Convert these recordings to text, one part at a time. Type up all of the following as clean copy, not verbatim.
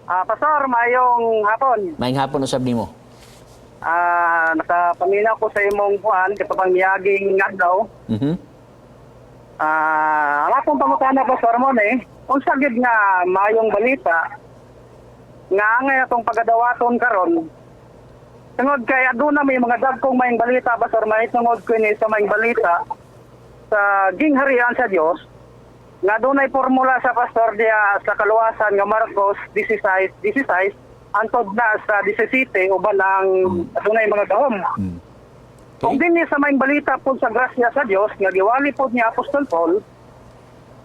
Pastor, maayong hapon. Maayong hapon usab nimo. Nakapaminaw ko sa imong kuan katong miaging adlaw. Ang akong pangutana, Pastor, mo ni, unsa gid nga maayong balita nga angay atong pagadawaton karon? Tungod kay aduna may mga dagkong maayong balita, Pastor, may tungod kini sa maayong balita sa gingharian sa Dios nga dunay formula sa, Pastor, diya sa kaluwasan nga Marcos 16:16 antod na sa 17 uban ang adunay mga gahom. Kung dinhi sa maayong balita po sa grasya sa Dios nga giwali po ni Apostol Paul,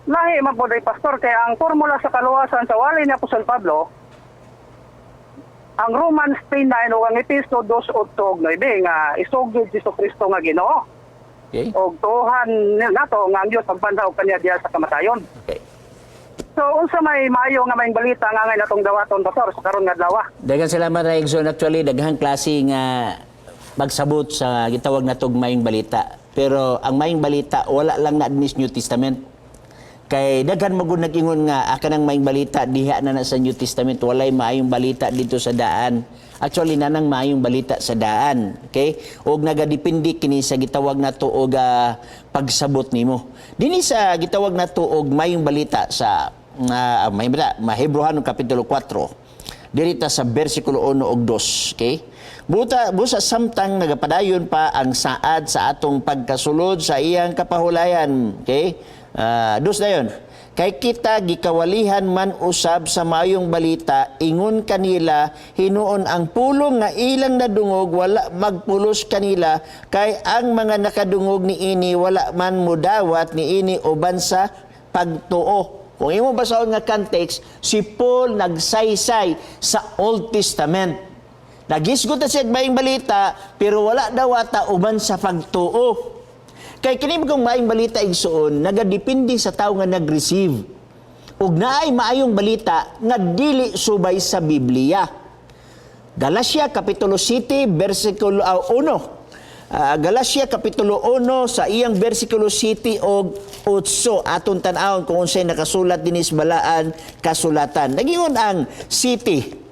lahi man po day, Pastor, kaya ang formula sa kaluwasan sa wali ni Apostol Pablo ang Romans 10:9 o ang Epeso 2:8-9 nga isugid si Kristo nga Ginoo og tuohan nato nga ang Dios pagbanhaw kaniya diha sa kamatayon. So unsa may maayo nga maayong balita nga angay natong dawaton, Pastor, sa karon nga adlaw? Daghang salamat, Exxon. Actually, daghang klase nga pagsabot sa gitawag natog maayong balita. Pero ang maayong balita wala lang na admis New Testament. Kay daghan magud nag-ingon nga aka nang maayong balita diha na na sa New Testament, walay maayong balita dito sa daan. Actually, nanang maayong balita sa daan. Okay? Og nagadepende kini sa gitawag nato og pagsabot nimo. Dinhi sa gitawag nato og maayong balita sa may balita, Mahebrohano kapitulo 4 dirita sa versikulo 1 ug 2, okay? Buta busa samtang nagapadayon pa ang saad sa atong pagkasulod sa iyang kapahulayan, okay? Dos na yun. Kay kita gikawalihan man usab sa maayong balita ingon kanila, hinuon ang pulong nga ilang nadungog wala magpulos kanila, kay ang mga nakadungog niini wala man mudawat niini uban sa pagtuo. Kung imo basahon nga context, si Paul nagsaysay sa Old Testament. Nagisgot na siya maayong balita, pero wala dawata uban sa pagtuo. Kay kini kung maayong balita, igsuon, nagadepende sa tao nga nag-receive. Ug naay maayong balita nga dili subay sa Biblia. Galacia kapitulo 7 versikulo 1. Galacia kapitulo 1 sa iyang versikulo 7 og 8, atong tan-awon kung unsay nakasulat dinhi sa balaan kasulatan. Nagingon ang siyete,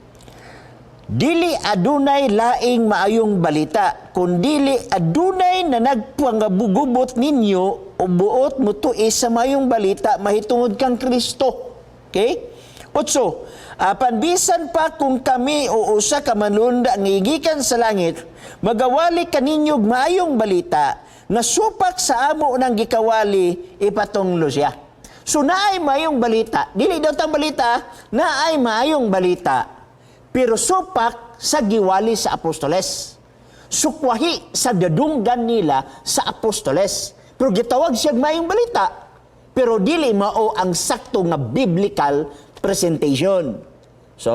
"Dili adunay laing maayong balita, kundili adunay na nagpangabugubot ninyo o buot mutuis sa maayong balita mahitungod kang Kristo." Okay? Otso, "Apan bisan pa kung kami o usa ka manlunda nga gikan sa langit, magawali kaninyo og maayong balita nga supak sa amo nang gikawali, ipatunglo siya." So naay maayong balita, dili daw tang balita, naay maayong balita pero supak sa giwali sa apostoles. Sukwahi sa dadunggan nila sa apostoles. Pero gitawag siya maayong balita. Pero dili mao ang sakto nga biblical presentation. So,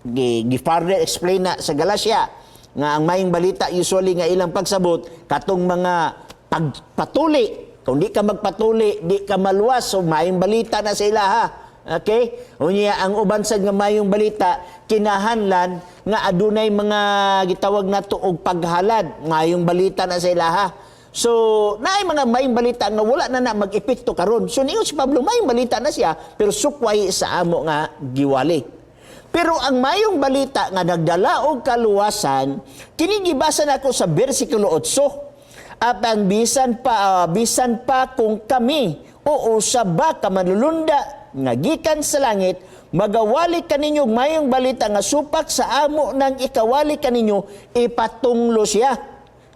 gi further explain na sa Galatia nga ang maayong balita usually nga ilang pagsabot katong mga pagpatuli. Kung di ka magpatuli, di ka maluwas. So, maayong balita na sa ilaha. Okay? Unya ang uban sad nga maayong balita kinahanglan nga adunay mga gitawag nato og paghalad, maayong balita na sa ilaha. So, naay mga maayong balita nga wala na na mag-epekto karon. So niingon si Pablo, maayong balita na siya pero sukway sa amo nga giwali. Pero ang maayong balita nga nagdala og kaluwasan, kini gibasa nako sa bersikulo 8. "Apan bisan pa kung kami o usa ba ka manlulunda nga gikan sa langit magawali kaninyo og maayong balita nga supak sa amo nang ikawali kaninyo, ipatunglo siya."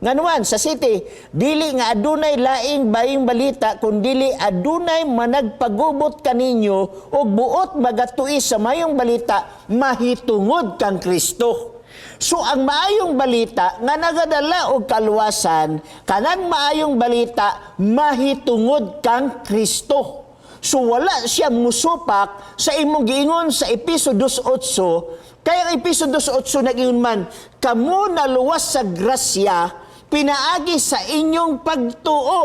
Nganuman sa siyete, "Dili nga adunay laing maayong balita kun dili adunay managpagubot kaninyo og buot magatuis sa maayong balita mahitungod kang Kristo." So ang maayong balita nga nagadala og kaluwasan, kanang maayong balita mahitungod kang Kristo. So wala siya musupak sa imong giingon sa Epeso 2:8, kaya ang Epeso 2:8 nag-ingon man, "Kamo naluwas sa grasya pinaagi sa inyong pagtuo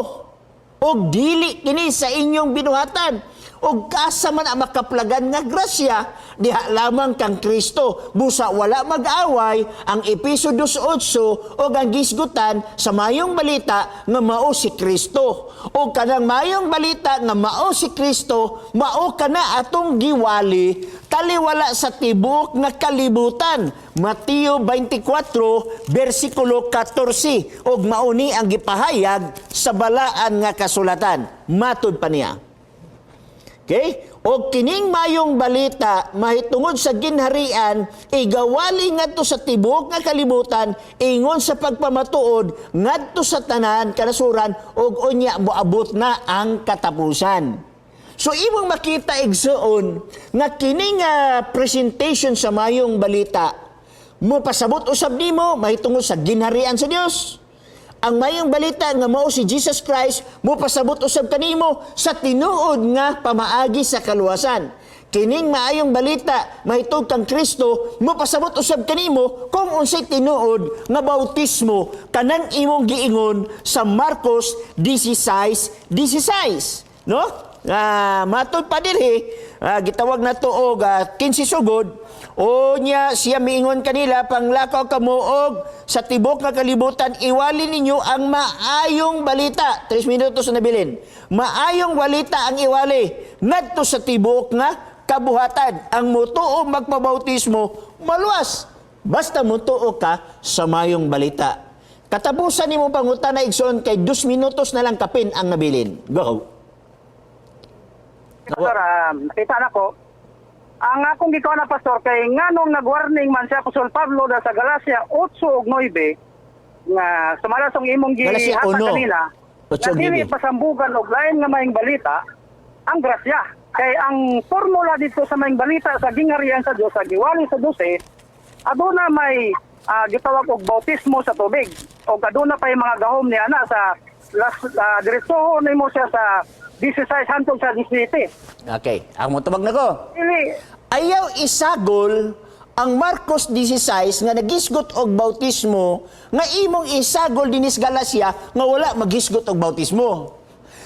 og dili kini sa inyong binuhatan." Ug asa man ang makaplagan nga grasya? Diha lamang kang Kristo. Busa wala mag-away ang Epeso 2:8 ug ang gisgutan sa mayong balita nga mao si Kristo. Ug kanang mayong balita nga mao si Kristo, mao kana atong giwali taliwala sa tibuok nga kalibutan. Mateo 24 bersikulo 14, ug mao ni ang gipahayag sa balaan nga kasulatan. Matud pa niya. Okay? O kining mayong balita mahitungod sa ginharian igawali ngadto sa tibuok nga kalibutan ingon sa pagpamatuod ngadto sa tanan kanasuran, ug unya moabot na ang katapusan. So imong makita, igsuon, nga kining presentation sa mayong balita mo pasabot usab nimo mahitungod sa ginharian sa Dios. Ang mayong balita nga mao si Jesus Christ mo pasabot usab kanimo sa tinuod nga pamaagi sa kaluwasan. Kining maayong balita mahitungod kang Kristo mo pasabot usab kanimo kung unsay tinuod nga bautismo kanang imong giingon sa Marcos 16:16, no? Matud pa dinhi, gitawag na to og 15 sugod. O niya siya miingon kanila, "Panglakaw kamo og sa tibok nga kalibutan iwali ninyo ang maayong balita." 3 minutos na nabilin. Maayong balita ang iwali ngadto sa tibuok nga kabuhatan. Ang mutuo magpabautismo maluwas. Basta mutuo ka sa mayong balita. Katapusan nimo pangutana, igsoon, kay 2 minutos na lang kapin ang nabilin. Go. Pastor, nakita na ko. Ang akong gikaw na, Pastor, kay nganong nag-warning man si Apostol Pablo da sa Galacia 8 ug 9 nga sumala sa imong Galacia gihatag 1, kanina 8 nga ug dili 9. pasambugan og lain nga maayong balita ang grasya. Kay ang formula dito sa maayong balita sa gingharian sa Dios sa giwali sa 12, aduna may gitawag og bautismo sa tubig og aduna pa yung mga gahom ni ana sa last diretsohon nimo siya sa 16 hantod sa 17. Okay, ako mo tubag na ko. Dili. Ayaw isagol ang Marcos 16 nga nagisgot og bautismo nga imong isagol dinis Galacia nga wala magisgot og bautismo.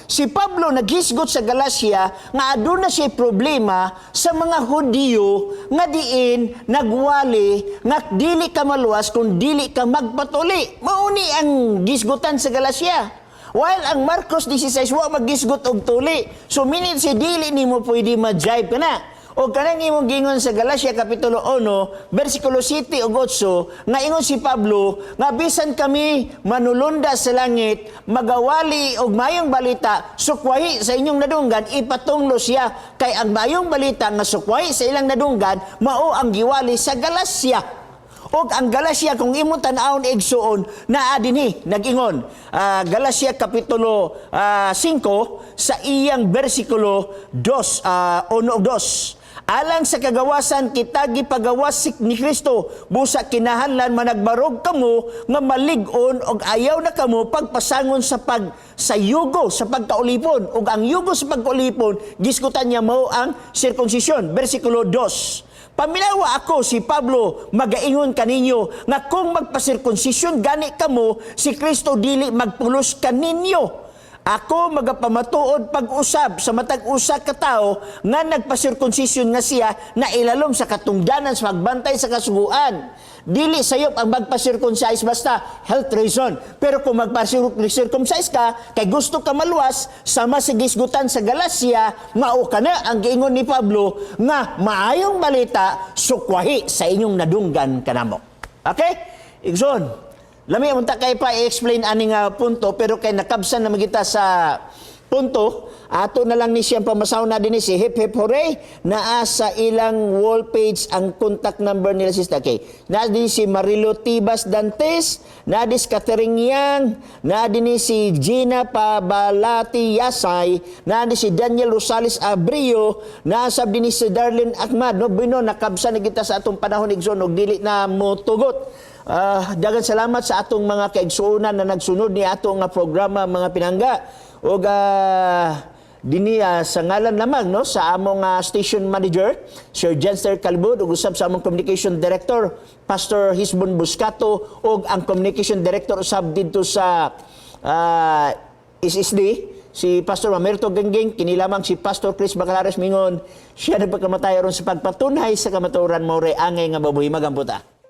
Si Pablo nagisgot sa Galacia nga aduna siya problema sa mga Hudiyo nga diin nagwali nga dili ka maluwas kung dili ka magpatuli. Mauni ang gisgutan sa Galacia. While ang Marcos 16 wa magisgot og tuli. So minit si dili nimo pwede ma-jive ka na. O kanang imong gingon sa Galacia kapitulo 1, versikulo 7 ug 8, nga ingon si Pablo nga bisan kami manulunda sa langit, magawali og mayong balita, sukwahi sa inyong nadunggan, ipatunglo siya. Kay ang mayong balita nga sukwahi sa ilang nadunggan, mao ang giwali sa Galacia. Og ang Galacia, kung imong tan-awon, igsuon, naa dinhi nag-ingon. Galacia kapitulo 5 sa iyang versikulo 2, 1 ug 2. "Alang sa kagawasan kita gipagawas ni Kristo, busa kinahanglan managbarog kamo nga malig-on og ayaw na kamo pagpasangon sa yugo sa pagkaulipon." Ug ang yugo sa pagkaulipon, gisgutan niya mao ang sirkumsisyon. Versikulo 2. "Paminawa ako, si Pablo, magaingon kaninyo nga kung magpasirkonsisyon gani kamo, si Kristo dili magpulos kaninyo. Ako magapamatuod pag-usab sa matag usa ka tawo nga nagpasirkonsisyon nga siya na ilalom sa katungdanan sa pagbantay sa kasuguan." Dili sayop ang magpa-circumcise basta health reason. Pero kung magpa-circumcise ka, kay gusto ka maluwas, sama sa gisgutan sa Galacia, mao ka na ang giingon ni Pablo nga maayong balita sukwahi sa inyong nadunggan kanamo. Okay? Igsoon, lami unta kay pa i-explain ani nga punto, pero kay nakabsan na magita sa punto, ato na lang ni siyang pamasaw na din si Hip Hip Hooray, naa sa ilang wall page ang contact number nila, sister. Okay. Naa din si Marilo Tibas Dantes, naa din si Catherine Yang, naa din si Gina Pabalati Yasay, naa din si Daniel Rosales Abrio, naa sab din si Darlene Ahmad. No, bino nakabsan na kita sa atong panahon, igsoon, og dili na motugot. Daghang salamat sa atong mga kaigsuonan na nagsunod ni ato nga programa, mga pinangga. Ug dinhi sa ngalan lamang, no, sa among station manager Sir Jenster Calbud ug usab sa among communication director Pastor Hisbon Buscato ug ang communication director usab didto sa SSD. Si Pastor Mamerto Genggeng, kini lamang si Pastor Chris Bacalares mingon, siya nagpakamatay aron sa pagpatunhay sa kamatuoran, mao ray angay nga mabuhi. Magampo ta.